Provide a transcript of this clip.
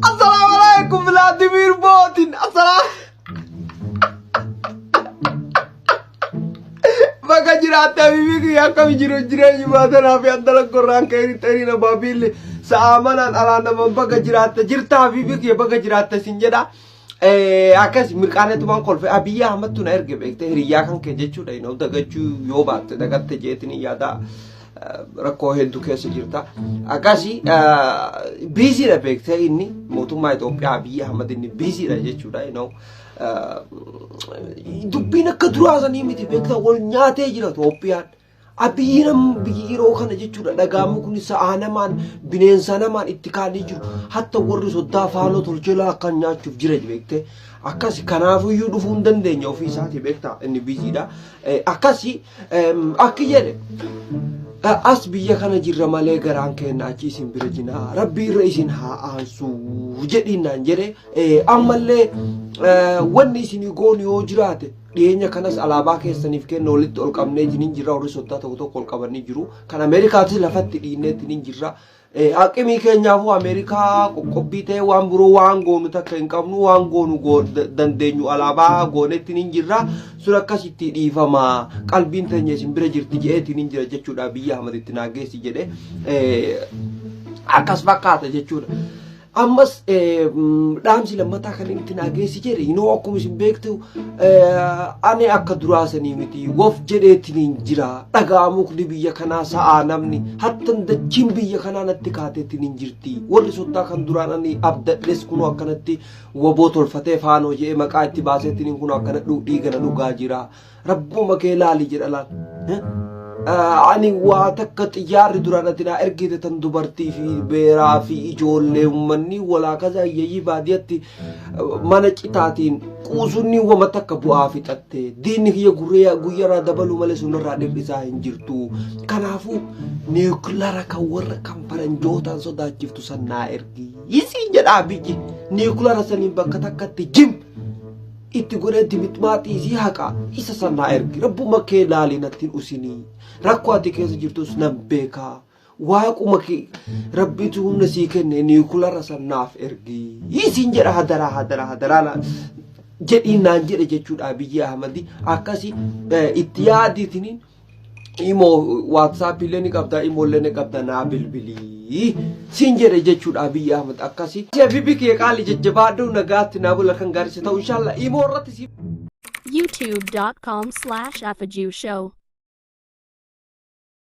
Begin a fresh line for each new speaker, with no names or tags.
Assalaamu alaikum Vladimir Putin. Assalaam. Baga jiraatte habiibii kiyya, akkami jiru jireenyi maatanaa fi addala gorraan ka'ee xeriina baabiilli sa'aa manaan alaan naman. Baga jiraatte, jirta habiibii kiyya, baga jiraatte sin jedha. Akkas mirqaanetumaan kolfe. Abiyyi Ahmadtu na erge, beekte, hiriyyaa kan kee jechuudha. Inni dagachuu yoo baatte dagatte jeetiin yaada, rakkoo hedduu keessa jirta. Akkasi busy dha, beekte, inni mootummaa Itoophiyaa Abiyyi Ahmad inni busy dha jechuudha. Dubbiin akka duraa sanii miti, beekta, wal nyaatee jira Itoophiyaan. Abiyyi nama biyyi yeroo kana jechuudha, dhagaamu kun sa'aa namaan bineensa namaan itti kaanii jiru. Hatta warri soddaa faanoo tolchee akkan nyaachuuf jira, beekte. Akkasi kanaafuyyuu dhufuu hin dandeenye ofii isaati, beekta, inni busy dha. Akkasi akki jedhe, as biyya kana jirra malee garaan keenya achi isin bira jira, rabbi irra isin haa aansu jedhiin naan jedhe. Ammallee wanni isinii goonu yoo jiraate, dhiyeenya kanas alaabaa keessaniif kenna walitti ol qabnee jiniin jirra. Warri soddaa tokko tokko ol qabanii jiru, kan Ameerikaatis lafatti dhiinneetti ni jirra. Aqimii keenyaafuu Ameerikaa qoqqobbii ta'e waan biroo waan goonu takka hin qabnu, waan goonu dandeenyu alaabaa goonetti ni jirra, sun akkasitti dhiifama, qalbiin teenya isin bira jirti je'eetti ni jira jechuudha. Biyya Ahmad itti naageessi jedhe, akkas fakkaata jechuudha. Ammas dhaamsi lammataa kan inni itti naageessi jedhe, inoo akkuma isin beektu ani akka duraa sanii miti, wof jedheetiin hin jira. Dhagaa mukni biyya kanaa, sa'aa namni, hattan dachiin biyya kanaa natti kaateetiin hin jirti. Warri soddaa kan duraan ani abdadhes kunoo akkanatti waboo tolfatee faanoo jedhee maqaa itti baaseetiin kunoo akkana dhiigana dhugaa jira. Rabbuma kee laali jedha laal. Ani waa takka xiyyaarri duraan ati naa ergite tan dubartii fi beeraa fi ijoollee uummanni walaa kaza hiyyeeyyii baadiyyaatti mana citaatiin quusunni wama takka bu'aa fixatte, diinni kiyya gurree guyyarraa dabaluu malee sunirraa dhir'isaa hin jirtu. Kanaafuu niwukilara kan warra kan faranjootaan sodaachiftu san naa ergi isiin jedhaa. Biyyi niwukilara saniin bakka takkatti jim itti godhee dimitmaaxii isii haqa isa sanaa ergi, rabbuma kee laali, nattiin usinii, rakkoo ati keessa jirtus nan beekaa, waaquma kee rabbiitu humna sii kenne, niikulara sanaaf ergi isiin jedha, hadaraa hadaraa hadaraa jedhiin naan jedhe jechuudha Abiyyi Ahmadi. Akkasi itti yaadiitiniin imo WhatsApp illee ni qabda, imo illee ni qabda, naa bilbilii siin jedhe jechuudha Abiyyi Ahmad akkasi. Habibi kee qaali, jajjabaadhu, nagaatti naa bula, kan gaarii si ta'u inshallah imo irratti si
youtube.com/afajushow.